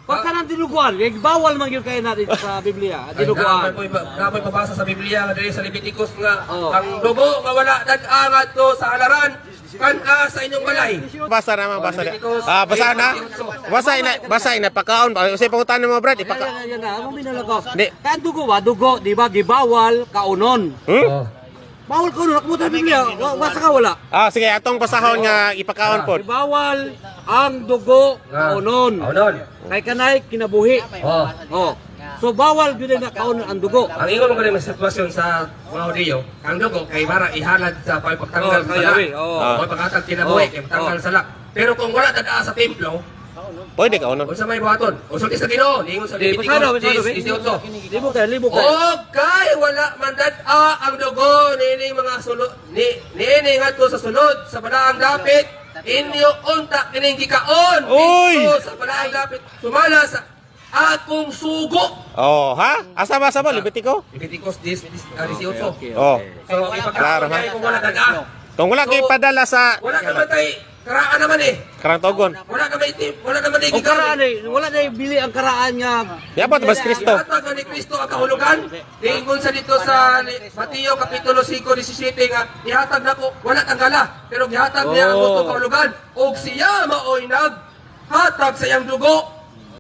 Pagka nang dinuguan, eh, bawal man gyud kay natin sa Biblia, Ay, dinuguan. Napoy pabasa sa Biblia nga diri sa Leviticus nga ang dugo nga wala dad-a ngadto sa halaran kan-a sa inyong balay. Basa na, basa na. Ah, basa na. Basa ina, basa ina pakaon. Kasi pangutan mo, Brad, Yan, ipaka. yan, yan, yan. Amo minalagaw. Di. Kaya ang dugo ba, dugo, di ba, gibawal kaunon. Hmm? Bawal kaunon, ako mo sa Biblia, basa ka wala. Ah, sige, atong pasahon nga ipakaon pod. Gibawal ang dugo kaunon. Kaunon. Kay kanay kinabuhi. Oh. Oh. So bawal gyud na kaunon ang dugo. Ang ingon mo kaning sitwasyon sa mga Hudiyo, ang dugo kay para ihalad sa pagtanggal Oh, sa kay sala. Yahweh, oh. O paghatag kinabuhi Oh, kay patanggal sala. Pero kung wala dad-a sa templo, Pwede kaunon. unsa may buhaton? Usulti sa Ginoo, niingon sa Di, Leviticus basado, basado, 10:18. Libo kay, libo kay. Og kay wala man dad-a ang dugo niining mga sulod ni niini ngadto sa sulod sa balaang dapit, inyo unta kining gikaon Uy! didto sa balaang dapit sumala sa akong sugo. Oh, ha? Asa ba sa ba Levitico? Leviticus 10, 18. Oh. So ipakaon Klaro, ha? kay kung wala dad-a. Kung wala kay padala sa Wala naman tay karaan naman eh. Karangtogon. Wala naman itim, wala naman O karaan eh, wala na bili ang karaan nga. Yabot ba si Kristo? Gihatag ni Kristo ang kahulugan. Niingon sa dito sa Mateo kapitulo 5:17 nga gihatag nako wala tanggala pero gihatag niya ang utong kahulugan ug siya maoy naghatag sa iyang dugo